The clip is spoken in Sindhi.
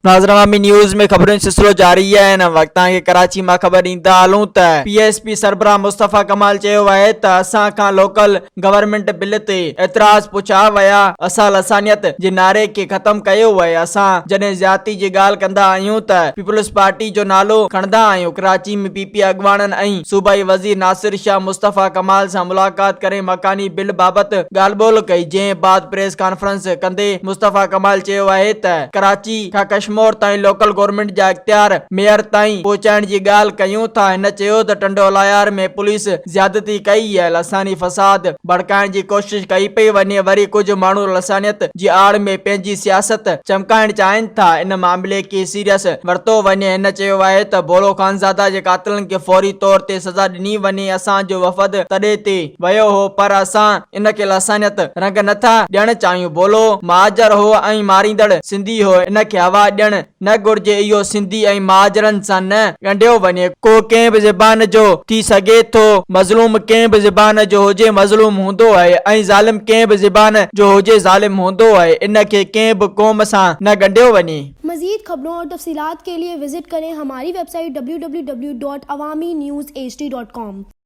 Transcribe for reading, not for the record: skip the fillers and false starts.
ناظر عوامي نيوز ۾ خبرن جو سلسلو جاري آهي هن وقت توهان کي ڪراچي مان خبر ڏيندا هلون ته پي ايس پي سربراهه مصطفيٰ ڪمال چيو آهي ته اسان کان لوڪل گورنمينٽ بل تي اعتراض پڇيا ويا اسان لسانيت جي نعري کي ختم ڪيو آهي اسان جڏهن زيادتي جي ڳالهه ڪندا آهيون ته پيپلز پارٽي جو نالو کڻندا آهيون ڪراچي ۾ پي پي اڳواڻن ۽ صوبائي وزير ناصر شاهه مصطفيٰ ڪمال سان ملاقات ڪري مڪاني بل بابت ڳالهه ٻولهه ڪئي جنهن بعد پريس ڪانفرنس ڪندي مصطفيٰ ڪمال چيو آهي ته ڪراچي کان ڪشمور تائين لوڪل گورنمينٽ جا اختيار ميئر تائين پهچائڻ جي ڳالهه ڪيون ٿا هن چيو ته ٽنڊو الهيار ۾ پوليس زيادتي ڪئي آهي لساني فساد ڀڙڪائڻ جي ڪوشش ڪئي پئي وڃي وري ڪجهه ماڻهو لسانيت جي آڙ ۾ پنهنجي سياست چمڪائڻ چاهين ٿا ان معاملي کي سيريس ورتو وڃي هن چيو آهي ته ڀولو خانزاده جي قاتلن کي فوري طور تي سزا ڏني وڃي اسان جو وفد تڏي تي ويو هو پر اسان ان کي لسانيت رنگ نه ٿا ڏيڻ چاهيون. بولو مهاجر هو ۽ ماريندڙ سنڌي هو، ان کي هوا ڏيڻ نه گهرجي، اهو سنڌي ۽ مهاجرن سان نه ڳنڍيو وڃي. ڪو ڪنهن به زبان جو ٿي سگهي ٿو، مظلوم ڪنهن به زبان جو هجي مظلوم هوندو آهي ۽ ظالم ڪنهن به زبان جو هجي ظالم هوندو آهي، ان کي ڪنهن به قوم سان نه ڳنڍيو وڃي. مزيد خبرون اور تفصيلات کے لئے وزٽ ڪرين ھماري website W W W dot Awami news H D dot com.